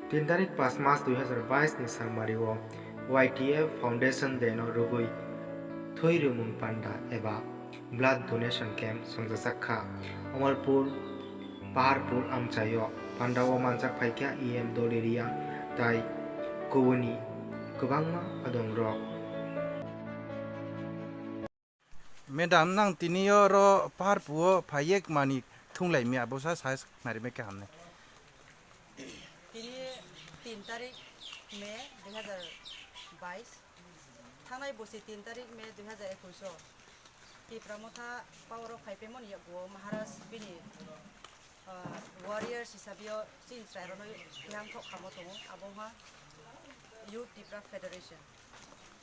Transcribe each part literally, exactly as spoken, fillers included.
Tin tarik pas mas dui hazar bais ni sangmari o Y T F Foundation Day no rwgwi thwi rwmung panda eba blood donation camp swngjajak kha. Amarpur Paharpur amchaio panda o manjak phaikha E M Doli Reang tai kubuni kwbangma adongrok. Madam, nang tini oro Paharpur o phaiye mani thunglai mi abo sa sa nari me kaham ne. Tini tin tarik May dui hazar bais, thangnai bosi tin tarik May dui hazar ekush o Tipra Motha Power o phai phaimani yago Maharaj bini, ah, warriors hisabe o chini chwrairokno tihang thok khamo tongo, abo wngkha Youth Tipra Federation.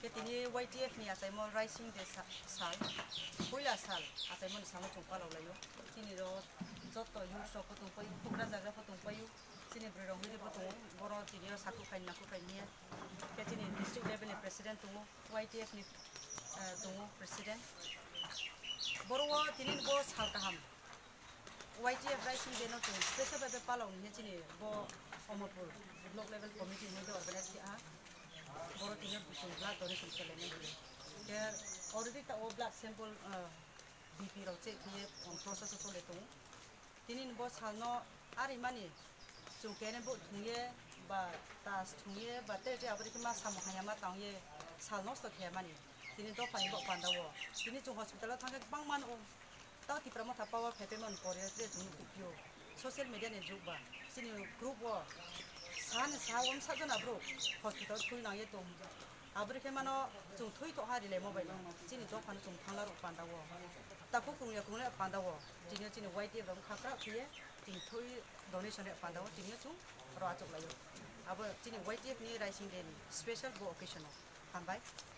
Khe tini Y T F ni achaimo Raising Day sa-, sal, puila sal achaimoni salno chwng palok laio. Chini ro joto youth rok bo tongpaio, bugra jagra bo tongpaio, chini bwrwi rok hwnwi bo tongo, boro tini o sakhuk phaini nakhuk phaini hiya. Khe chini district level ni president tongo, Y T F ni, eh, tongo president. Boro o tini bo sal kaham. Y T F Raising Day no chwng special bai bai palok ni chini bo Omorpur block level committee ni organize khe ha. Boro tini o chwng blood donation khe lai nai. Khe already ta o blood sample, ah, B P rok check khe, um, process o chole tongo. Tini ni bo sal no ari mani chwng kene bo thung ye ba tas thung ye ba te te aboni khe ma samung hamya ma tang ye sal nosto khe mani. Tini dopha ni bo panda o tini chwng hospital o thang khe bang mano. Tao Tipra Motha Power phai phaimani pore tere chwng nukphio. Social media ni jug ba. Chini group o sa ni sa wngsa jona bro hospital thwi nang ye tong. Aboni khe mano chwng thwi tokha relay mobile no. Chini dophano chwng thangla rok panda o. Takhuk kwrwngya kwrwngya panda o. Tini o chini Y T F rok khakra phiye chini thwi donation rok panda o. Tini o chwng ro achuk laio. Abo chini Y T F ni Raising Day ni special bo occasion o. Hambai.